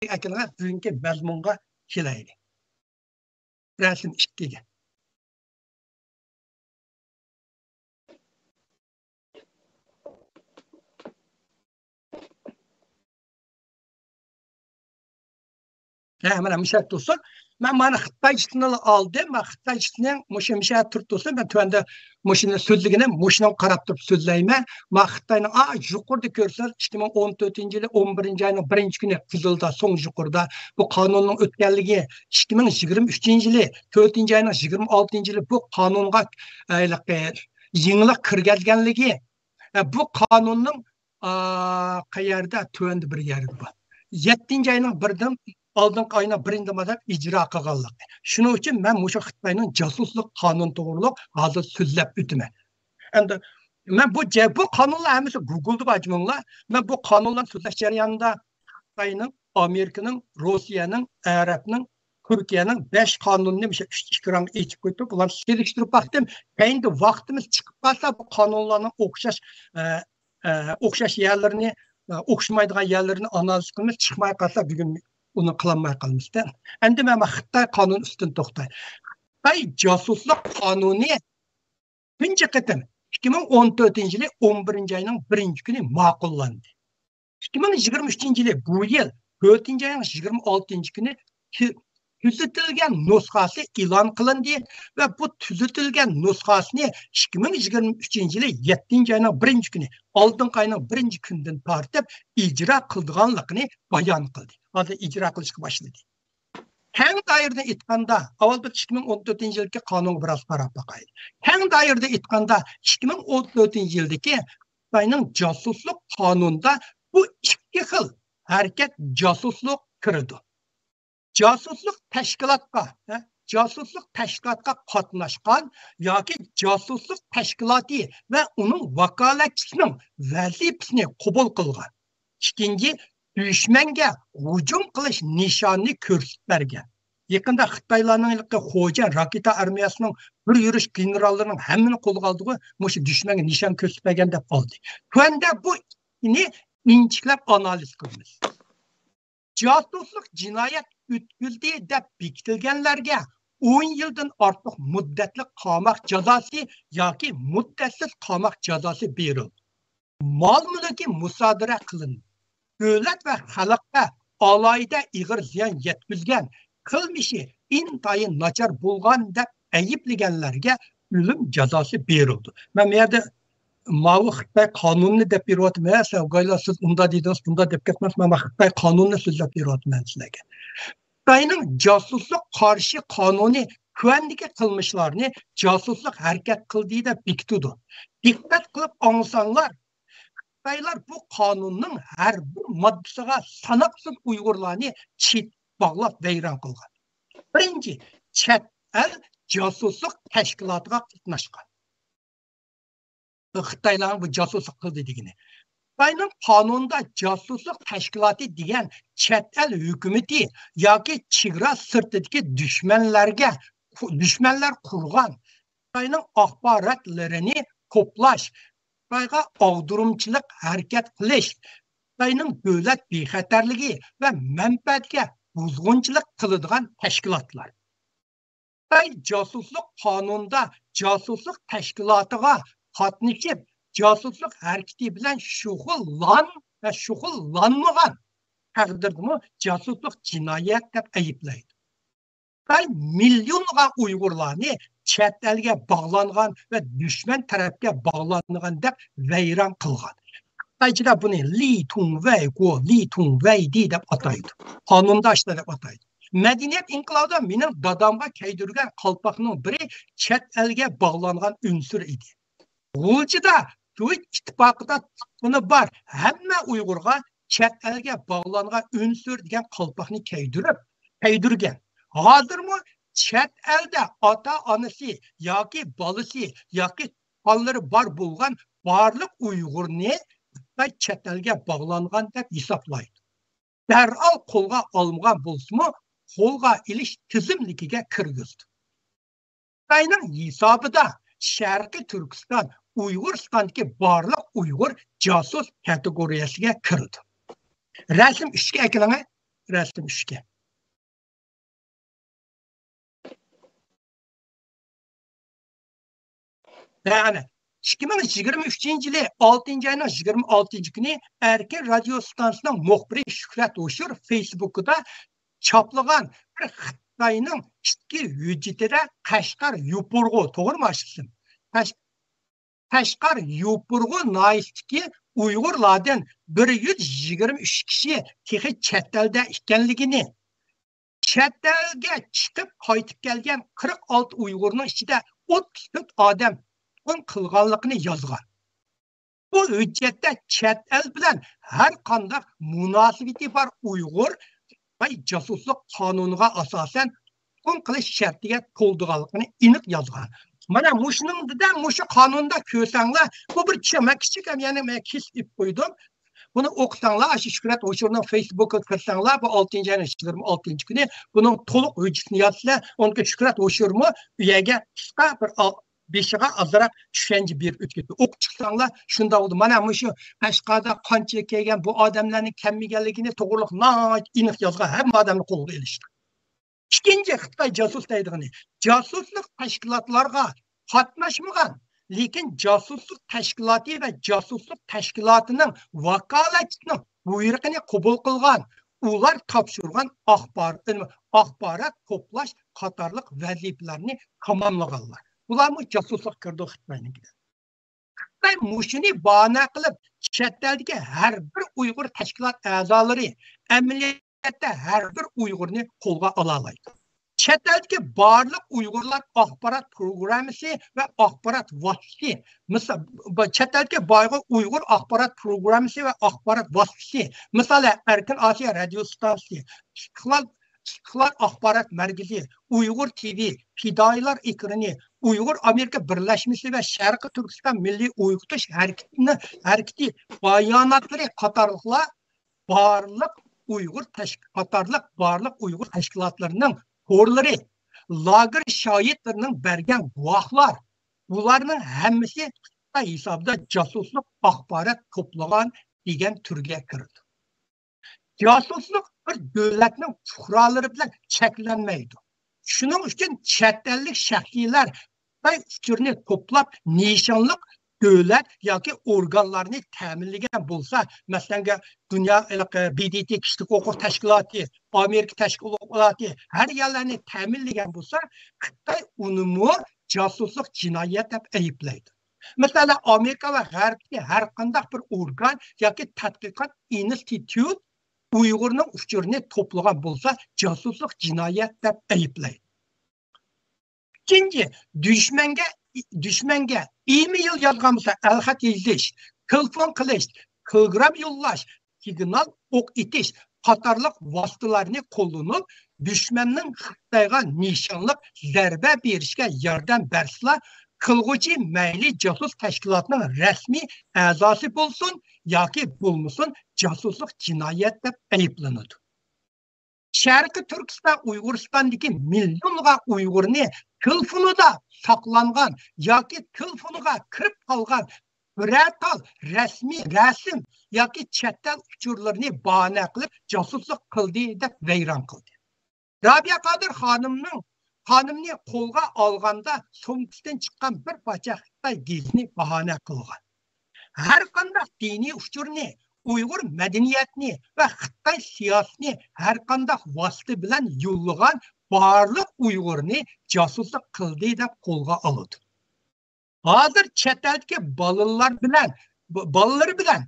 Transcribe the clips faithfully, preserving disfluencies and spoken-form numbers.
ئەكېلىڭە، بۈگۈنكى مەزمۇنغا كېلەيلى. رەسىم ئىككىگە. ھە، مانا مۇشۇ يەردە تۇرسۇن. مەن مانا خىتايچىسىنى ئالدىم. مەن خىتايچىسىنىڭ مۇشۇ، مۇشۇ يەردە تۇرۇپ تۇرسۇن. مەن تۆۋەندە مۇشۇنى سۆزلىگىنىم، مۇشۇنىڭغا قاراپ تۇرۇپ سۆزلەيمەن. مانا خىتاينىڭ، ئا، يۇقىرىدا كۆرسىڭىز، ئىككى مىڭ ئون تۆتىنچى يىلى ئون بىرىنچى ئاينىڭ بىرىنچى كۈنى قىزىلدا، سوڭ يۇقىرىدا بۇ قانۇننىڭ ئۆتكەنلىكى، ئىككى مىڭ يىگىرمە ئۈچىنچى يىلى تۆتىنچى ئاينىڭ يىگىرمە ئالتىنچى يىلى بۇ قانۇنغا، ئە، ھېلىقى يېڭىلىق كىرگۈزگەنلىكى، ئە، بۇ قانۇننىڭ، ئا، قەيەردە؟ تۆۋەندە بىر يەردە بار. يەتتىنچى ئاينىڭ بىردىن، ئالدىنقى ئاينىڭ بىرىنى مادام ئىجرا قىلغانلىقى. شۇنىڭ ئۈچۈن مەن مۇشۇ خىتاينىڭ جاسۇسلۇق قانۇنى توغرۇلۇق ھازىر سۆزلەپ ئۆتىمەن. ئەمدى مەن بۇ جە-، بۇ قانۇنلار ھەممىسى گۇگلدا بار، جۇمۇڭلار. مەن بۇ قانۇنلارنى سۆزلەش جەريانىدا خىتاينىڭ، ئامېرىكىنىڭ، روسىيەنىڭ، ئەرەبنىڭ، تۈركىيەنىڭ بەش قانۇنىنى مۇشۇ ئۈچ ئېكرانغا ئېچىپ قويۇپ، بۇلارنى سېلىشتۇرۇپ باقتىم. كەينىدە ۋاقتىمىز چىقىپ قالسا، بۇ قانۇنلارنىڭ ئوخشاش، ئە، ئە، ئوخشاش يەرلىرىنى، ئە، ئوخشىمايدىغان يەرلىرىنى ئانالىز قىلىمىز، چىقماي قالسا، بۈگۈن ئۇنى قىلالماي قالىمىز-دە. ئەمدى مەن خىتاي قانۇنى ئۈستىدە توختاي. خىتاي جاسۇسلۇق قانۇنى تۇنجى قېتىم ئىككى مىڭ ئون تۆتىنچى يىلى ئون بىرىنچى ئاينىڭ بىرىنچى كۈنى ماقۇللاندى. ئىككى مىڭ يىگىرمە ئۈچىنچى يىلى بۇ يىل تۆتىنچى ئاينىڭ يىگىرمە ئالتىنچى كۈنى تۈ-، تۈزىتىلگەن نۇسخاسى ئېلان قىلىندى ۋە بۇ تۈزىتىلگەن نۇسخاسىنى ئىككى مىڭ يىگىرمە ئۈچىنچى يىلى يەتتىنچى ئاينىڭ بىرىنچى كۈنى، ئالدىنقى ئاينىڭ بىرىنچى كۈنىدىن تارتىپ ئىجرا قىلىدىغانلىقىنى بايان قىلدى. ھازىر ئىجرا قىلىشقا باشلىدى. كەڭ دائىرىدە ئېيتقاندا، ئاۋۋال بىز ئىككى مىڭ ئون تۆتىنچى يىلدىكى قانۇنغا بىراز قاراپ باقايلى. كەڭ دائىرىدە ئېيتقاندا، ئىككى مىڭ ئون تۆتىنچى يىلدىكى خىتاينىڭ جاسۇسلۇق قانۇنىدا بۇ ئىككى خىل ھەرىكەت جاسۇسلۇق كىرىدۇ. جاسۇسلۇق تەشكىلاتقا، ھە، جاسۇسلۇق تەشكىلاتقا قاتناشقان ياكى جاسۇسلۇق تەشكىلاتى ۋە ئۇنىڭ ۋاكالەتچىسىنىڭ ۋەزىپىسىنى قوبۇل قىلغان. ئىككىنچى، دۈشمەنگە ھۇجۇم قىلىش نىشانىنى كۆرسىتىپ بەرگەن. يېقىندا خىتايلارنىڭ ھېلىقى خوجيەن راكېتا ئارمىيەسىنىڭ بىر يۈرۈش گېنېراللىرىنىڭ ھەممىنى قولغا ئالدىغۇ، مۇشۇ دۈشمەنگە نىشان كۆرسىتىپ بەرگەن دەپ ئالدى. تۆۋەندە بۇ ئىككىنى ئىنچىكىلەپ ئانالىز قىلىمىز. جاسۇسلۇق جىنايەت ئۆتكۈزدى دەپ بېكىتىلگەنلەرگە ئون يىلدىن ئارتۇق مۇددەتلىك قاماق جازاسى ياكى مۇددەتسىز قاماق جازاسى بېرىلدى. مال-مۈلكى مۇسادىرە قىلىندى. دۆلەت ۋە خەلققە ئالاھىدە ئېغىر زىيان يەتكۈزگەن، قىلمىشى ئىنتايىن ناچار بولغان دەپ ئەيىبلىگەنلەرگە ئۆلۈم جازاسى بېرىلدى. مەن بۇ يەردە ماۋۇ خىتاي قانۇنىنى دەپ بېرىۋاتىمەن، سەۋگايلار، سىز ئۇنداق دېدىڭىز، بۇنداق دەپ كەتمەڭ، مەن خىتاي قانۇنىنى سۆزلەپ بېرىۋاتىمەن سىلەرگە. خىتاينىڭ جاسۇسلۇق قارشى قانۇنى تۆۋەندىكى قىلمىشلارنى جاسۇسلۇق ھەرىكەت قىلدى دەپ بېكىتىدۇ. دىققەت قىلىپ ئاڭلىساڭلار، خىتايلار بۇ قانۇننىڭ ھەر بىر ماددىسىغا ساناقسىز ئۇيغۇرلارنى چېتىپ باغلاپ ۋەيران قىلغان. بىرىنچى، چەت ئەل جاسۇسلۇق تەشكىلاتىغا قاتناشقان. خىتايلارنىڭ بۇ جاسۇسلۇق قىلدى دېگىنى. خىتاينىڭ قانۇنىدا جاسۇسلۇق تەشكىلاتى دېگەن چەت ئەل ھۆكۈمىتى ياكى چېگرا سىرتىدىكى دۈشمەنلەرگە، دۈشمەنلەر قۇرغان خىتاينىڭ ئاخباراتلىرىنى توپلاش، خىتايغا ئاغدۇرمىچىلىق ھەرىكەت قىلىش، خىتاينىڭ دۆلەت بىخەتەرلىكى ۋە مەنپەئەتىگە بۇزغۇنچىلىق قىلىدىغان تەشكىلاتلار. خىتاي جاسۇسلۇق قانۇنىدا جاسۇسلۇق تەشكىلاتىغا قاتنىشىپ، جاسۇسلۇق ھەرىكىتى بىلەن شۇغۇللان ۋە شۇغۇللانمىغان تەقدىردىمۇ جاسۇسلۇق جىنايەت دەپ ئەيىبلەيدۇ. خىتاي مىليونلىغان ئۇيغۇرلارنى چەت ئەلگە باغلانغان ۋە دۈشمەن تەرەپكە باغلانغان دەپ ۋەيران قىلغان. خىتايچىلار بۇنى لى تۇڭ ۋەي گو، لى تۇڭ ۋەي دى دەپ ئاتايدۇ. قانۇندا ئاشۇنداق دەپ ئاتايدۇ. مەدەنىيەت ئىنقىلابىدا مېنىڭ دادامغا كىيدۈرگەن قالپاقنىڭ بىرى چەت ئەلگە باغلانغان ئۇنسۇر ئىدى. غۇلجىدا سوۋېت ئىتتىپاقىدا تۇغقىنى بار ھەممە ئۇيغۇرغا چەت ئەلگە باغلانغان ئۇنسۇر دېگەن قالپاقنى كىيدۈرۈپ، كىيدۈرگەن. ھازىرمۇ چەت ئەلدە ئاتا-ئانىسى ياكى بالىسى ياكى تۇغقانلىرى بار بولغان بارلىق ئۇيغۇرنى خىتاي چەت ئەلگە باغلانغان دەپ ھېسابلايدۇ. دەرھال قولغا ئالمىغان بولسىمۇ، قولغا ئېلىش تىزىملىكىگە كىرگۈزدى. خىتاينىڭ ھېسابىدا شەرقىي تۈركىستان، ئۇيغۇرىستاندىكى بارلىق ئۇيغۇر جاسۇس كاتېگورىيەسىگە كىرىدۇ. رەسىم ئۈچكە ئەكېلىڭە. رەسىم ئۈچكە. مەنە، ئىككى مىڭ يىگىرمە ئۈچىنچى يىلى ئالتىنچى ئاينىڭ يىگىرمە ئالتىنچى كۈنى ئەركىن رادىيو ئىستانسىسىنىڭ مۇخبىرى شۆھرەت ھوشۇر فېيسبۇكىدا چاپلىغان بىر خىتاينىڭ ئىچكى ھۆججىتىدە قەشقەر يوپۇرغا، توغرىمۇ ئاشۇ ئىسىم؟ قەش-، قەشقەر يوپۇرغا ناھىيەسىدىكى ئۇيغۇرلاردىن بىر يۈز يىگىرمە ئۈچ كىشى تېخى چەت ئەلدە ئىكەنلىكىنى، چەت ئەلگە چىقىپ قايتىپ كەلگەن قىرىق ئالتە ئۇيغۇرنىڭ ئىچىدە ئوتتۇز تۆت ئادەم تۇتقۇن قىلغانلىقىنى يازغان. بۇ ھۆججەتتە چەت ئەل بىلەن ھەر قانداق مۇناسىۋىتى بار ئۇيغۇر خىتاي جاسۇسلۇق قانۇنىغا ئاساسەن تۇتقۇن قىلىش شەرتىگە تولىدىغانلىقىنى ئېنىق يازغان. مانا مۇشۇنىڭدا، مۇشۇ قانۇندا كۆرسەڭلار، بۇ بىر چە-، مەن كىچىك ھەم يەنە مەن كېسىپ ئېلىپ قويدۇم. بۇنى ئوقۇساڭلار، ئاشۇ شۆھرەت ھوشۇرنىڭ فېيسبۇكىغا كىرسەڭلار، بۇ ئالتىنچى ئاينىڭ يىگىرمە ئالتىنچى كۈنى بۇنىڭ تولۇق ھۆججىتىنى يازسىلەر. ئۇنىڭ شۆھرەت ھوشۇرمۇ ئۇ يەرگە قىسقا بىر ئال-، بېشىغا ئازراق چۈشەنچە بېرىپ ئۆتۈپ كەتتى. ئوقۇپ چىقساڭلار، شۇنداق بولدى. مانا مۇشۇ قەشقەردە قانچىلىك كەلگەن بۇ ئادەملەرنىڭ كەلمىگەنلىكىنى توغرىلىق ناھايىتى ئېنىق يازغان، ھەممە ئادەمنى قولغا ئېلىشتى. ئىككىنچى خىتاي جاسۇس دەيدىغىنى، جاسۇسلۇق تەشكىلاتلارغا قاتناشمىغان، لېكىن جاسۇسلۇق تەشكىلاتى ۋە جاسۇسلۇق تەشكىلاتىنىڭ ۋاكالەتچىسىنىڭ بۇيرۇقىنى قوبۇل قىلغان، ئۇلار تاپشۇرغان ئاخبار-، ئاخبارات توپلاش قاتارلىق ۋەزىپىلەرنى تاماملىغانلار. بۇلارمۇ جاسۇسلۇققا كىرىدۇ خىتاينىڭكىدە. خىتاي مۇشۇنى باھانە قىلىپ، چەت ئەلدىكى ھەر بىر ئۇيغۇر تەشكىلات ئەزالىرى، ئەمەلىيەتتە ھەر بىر ئۇيغۇرنى قولغا ئالالايدۇ. چەت ئەلدىكى بارلىق ئۇيغۇرلار ئاخبارات پروگراممىسى ۋە ئاخبارات ۋاسىتىسى، مىسال، ب-، چەت ئەلدىكى بارلىق ئۇيغۇر ئاخبارات پروگراممىسى ۋە ئاخبارات ۋاسىتىسى، مىسالەن، ئەركىن ئاسىيا رادىيو ئىستانسىسى، ئىستىقلال ئىستىقلال ئاخبارات مەركىزى، ئۇيغۇر تىۋى، پىدائىيلار ئېكرىنى، ئۇيغۇر ئامېرىكا بىرلەشمىسى ۋە شەرقىي تۈركىستان مىللىي ئويغىتىش ھەرىكىتىنى، ھەرىكىتى باياناتلىرى قاتارلىقلار بارلىق ئۇيغۇر تەشك-، قاتارلىق بارلىق ئۇيغۇر تەشكىلاتلىرىنىڭ تورلىرى، لاگېر شاھىتلىرىنىڭ بەرگەن گۇۋاھلار، بۇلارنىڭ ھەممىسى خىتاي ھېسابىدا جاسۇسلۇق ئاخبارات توپلىغان دېگەن تۈرگە كىرىدۇ. جاسۇسلۇق بىر دۆلەتنىڭ پۇقرالىرى بىلەن چەكلەنمەيدۇ. شۇنىڭ ئۈچۈن چەت ئەللىك شەخسلەر خىتاي ئۇچۇرىنى توپلاپ، نىشانلىق دۆلەت ياكى ئورگانلارنى تەمىنلىگەن بولسا، مەسىلەن، دۇنيا، بى دى تى كىشىلىك ھوقۇق تەشكىلاتى، ئامېرىكا تەشكىلاتى ھەر يەرلەرنى تەمىنلىگەن بولسا، خىتاي ئۇنىمۇ جاسۇسلۇق جىنايەت دەپ ئەيىبلەيدۇ. مەسىلەن، ئامېرىكا ۋە غەربتىكى ھەر قانداق بىر ئورگان ياكى تەتقىقات ئىنستىتۇت ئۇيغۇرنىڭ ئۇچۇرىنى توپلىغان بولسا، جاسۇسلۇق جىنايەت دەپ ئەيىبلەيدۇ. ئىككىنچى، دۈشمەنگە، دۈشمەنگە ئىمېيل يازغان بولسا، ئەلخەت يېزىش، تېلېفون قىلىش، تېلېگرام يوللاش، سىگنال ئوق ئېتىش قاتارلىق ۋاسىتىلەرنى قوللىنىپ، دۈشمەننىڭ خىتايغا نىشانلىق زەربە بېرىشكە ياردەم بەرسىلا، قىلغۇچى مەيلى جاسۇس تەشكىلاتنىڭ رەسمىي ئەزاسى بولسۇن ياكى بولمىسۇن، جاسۇسلۇق جىنايەت دەپ ئەيىبلىنىدۇ. شەرقىي تۈركىستان، ئۇيغۇرىستاندىكى مىليونلىغان ئۇيغۇرنى تېلېفونىدا ساقلانغان ياكى تېلېفونىغا كىرىپ قالغان بىرەر تال رەسمىي رەسىم ياكى چەت ئەل ئۇچۇرلىرىنى باھانە قىلىپ جاسۇسلۇق قىلدى دەپ ۋەيران قىلدى. رابىيە قادىر خانىمنىڭ، خانىمنى قولغا ئالغاندا سومكىسىدىن چىققان بىر پارچە خىتاي گېزىتىنى باھانە قىلغان. ھەر قانداق دىنىي ئۇچۇرنى، ئۇيغۇر مەدەنىيەتنى ۋە خىتاي سىياسىتىنى ھەر قانداق ۋاسىتە بىلەن يوللىغان بارلىق ئۇيغۇرنى جاسۇسلۇق قىلدى دەپ قولغا ئالىدۇ. ھازىر چەت ئەلدىكى بالىلار بىلەن، ب-، بالىلىرى بىلەن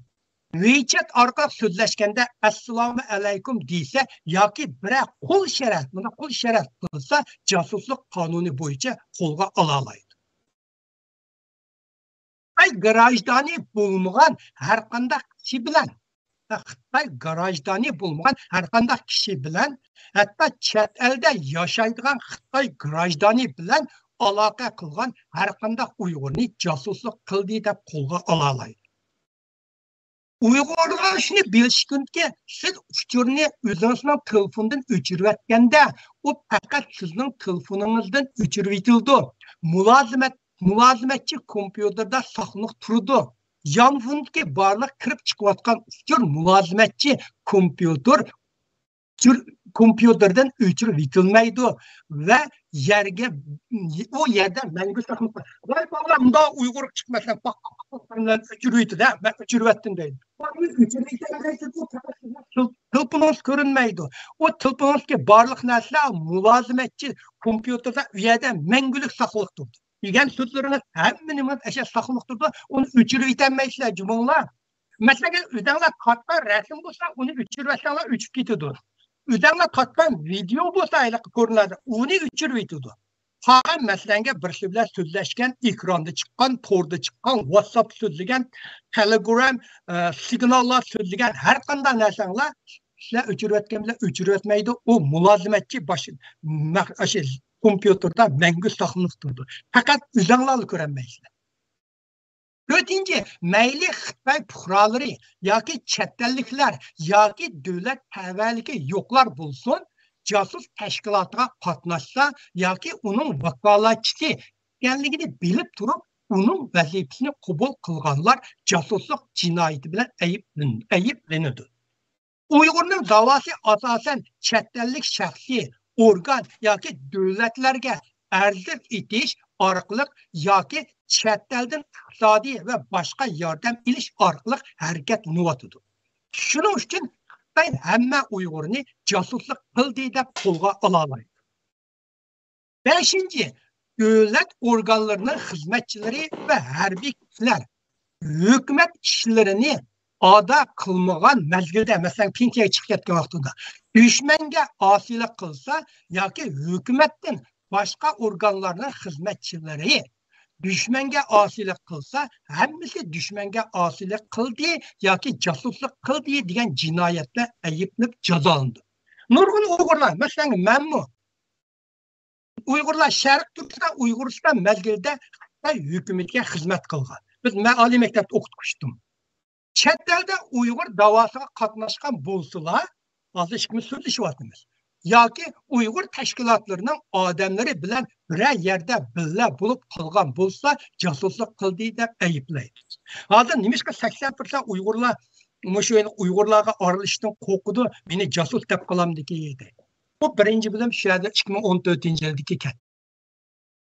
ۋېيچەت ئارقىلىق سۆزلەشكەندە، «ئەسسالامۇ ئەلەيكۇم» دېسە ياكى بىرەر قول ئىشارە، مۇنداق قول ئىشارە قىلسا، جاسۇسلۇق قانۇنى بويىچە قولغا ئالالايدۇ. خىتاي گراژدانى بولمىغان ھەر قانداق كىشى بىلەن، خىتاي گراژدانى بولمىغان ھەر قانداق كىشى بىلەن، ھەتتا چەت ئەلدە ياشايدىغان خىتاي گراژدانى بىلەن ئالاقە قىلغان ھەر قانداق ئۇيغۇرنى جاسۇسلۇق قىلدى دەپ قولغا ئالالايدۇ. ئۇيغۇرلار شۇنى بىلىشى كېرەككى، سىز ئۇچۇرنى ئۆزىڭىزنىڭ تېلېفوندىن ئۆچۈرۈۋەتكەندە، ئۇ پەقەت سىزنىڭ تېلېفونىڭىزدىن ئۆچۈرۈۋېتىلىدۇ. مۇلازىمەت، مۇلازىمەتچى كومپيۇتېردا ساقلىنىپ تۇرىدۇ. يانفوندىكى بارلىق كىرىپ چىقىۋاتقان ئۇچۇر مۇلازىمەتچى كومپيۇتېر ئۆچۈر-، كومپيۇتېردىن ئۆچۈرۈۋېتىلمەيدۇ ۋە يەرگە، ئۇ يەردە مەڭگۈ ساقلىنىپ قالىدۇ. ۋاي بالىلار، مۇنداق ئۇيغۇر چىقىپ مەسىلەن، پاق، پاق، پاق، پاق بىلەن ئۆچۈرۈۋېتىدۇ، ھە، مەن ئۆچۈرۈۋەتتىم دەيدۇ. ئۇنى ئۆچۈرۈۋېتەلمەيسىز، ئۇ تىل-، تىلپۇڭىز كۆرۈنمەيدۇ. ئۇ تىلپۇڭىزدىكى بارلىق نەرسىلەر مۇلازىمەتچى كومپيۇتېردا ئۇ يەردە مەڭگۈلۈك ساقلىق تۇرىدۇ. دېگەن سۆزلىرىڭىز ھەممە نېمىڭىز ئەشە ساقلىق تۇرىدۇ. ئۇنى ئۆچۈرۈۋېتەلمەيسىلەر جۇمۇڭلار. مەسىلەن، ئۆزۈڭلار تارتقان رەسىم بولسا، ئۇنى ئۆچۈرۈۋەتسەڭلار ئۆچۈپ كېتىدۇ. ئۆزۈڭلار تارتقان ۋىدېئو بولسا، ھېلىقى كۆرۈنەدۇ، ئۇنى ئۆچۈرۈۋېتىدۇ. قالغان مەسىلەنگە بىرسى بىلەن سۆزلەشكەن، ئېكراندا چىققان، توردا چىققان، ۋاتساپتا سۆزلىگەن، تېلېگرام، ئە، سىگناللار سۆزلىگەن ھەر قانداق نەرسەڭلار سىلەر ئۆچۈرۈۋەتكەن بىلەن ئۆچۈرۈۋەتمەيدۇ. ئۇ مۇلازىمەتچى باش-، مەخ-، ئاشۇ كومپيۇتېردا مەڭگۈ ساقلىنىپ تۇرىدۇ. پەقەت ئۆزۈڭلارلا كۆرەلمەيسىلەر. تۆتىنچى، مەيلى خىتاي پۇقرالىرى ياكى چەت ئەللىكلەر ياكى دۆلەت تەۋەلىكى يوقلار بولسۇن، جاسۇس تەشكىلاتىغا قاتناشسا ياكى ئۇنىڭ ۋاكالەتچىسى ئىكەنلىكىنى بىلىپ تۇرۇپ، ئۇنىڭ ۋەزىپىسىنى قوبۇل قىلغانلار جاسۇسلۇق جىنايىتى بىلەن ئەيىبلىن-، ئەيىبلىنىدۇ. ئۇيغۇرنىڭ داۋاسى ئاساسەن چەت ئەللىك شەخسىي ئورگان ياكى دۆلەتلەرگە ئەرز ئېتىش ئارقىلىق ياكى چەت ئەلدىن ئىقتىسادىي ۋە باشقا ياردەم ئېلىش ئارقىلىق ھەرىكەتلىنىۋاتىدۇ. شۇنىڭ ئۈچۈن خىتاي ھەممە ئۇيغۇرنى جاسۇسلۇق قىلدى دەپ قولغا ئالالايدۇ. بەشىنچى، دۆلەت ئورگانلىرىنىڭ خىزمەتچىلىرى ۋە ھەربىي كۈچلەر ھۆكۈمەت ئىشلىرىنى ئادا قىلمىغان مەزگىلدە، مەسىلەن، پېنسىيەگە چىقىپ كەتكەن ۋاقتىدا دۈشمەنگە ئاسىيلىق قىلسا ياكى ھۆكۈمەتتىن باشقا ئورگانلارنىڭ خىزمەتچىلىرى دۈشمەنگە ئاسىيلىق قىلسا، ھەممىسى دۈشمەنگە ئاسىيلىق قىلدى ياكى جاسۇسلۇق قىلدى دېگەن جىنايەتتە ئەيىبلىنىپ جازالىنىدۇ. نۇرغۇن ئۇيغۇرلار، مەسىلەن، مەنمۇ ئۇيغۇرلار شەرقىي تۈركىستان، ئۇيغۇرىستان مەزگىلىدە خىتاي ھۆكۈمىتىگە خىزمەت قىلغان. بىز، مەن ئالىي مەكتەپتە ئوقۇتقۇچىدىم. چەت ئەلدە ئۇيغۇر داۋاسىغا قاتناشقان بولسىلا، ھازىر ئىككىمىز سۆزلىشىۋاتىمىز. ياكى ئۇيغۇر تەشكىلاتلىرىنىڭ ئادەملىرى بىلەن بىرەر يەردە بىللە بولۇپ قالغان بولسا، جاسۇسلۇق قىلدى دەپ ئەيىبلەيدۇ. ھازىر نېمىشقا سەكسەن پىرسەنت ئۇيغۇرلار مۇشۇ ئۇيغۇرلارغا ئارىلىشىشتىن قورقىدۇ، مېنى جاسۇس دەپ قالامدىكى دەيدۇ. بۇ بىرىنچى بۆلۈم شۇ يەردە ئىككى مىڭ ئون تۆتىنچى يىلدىكى گەپ.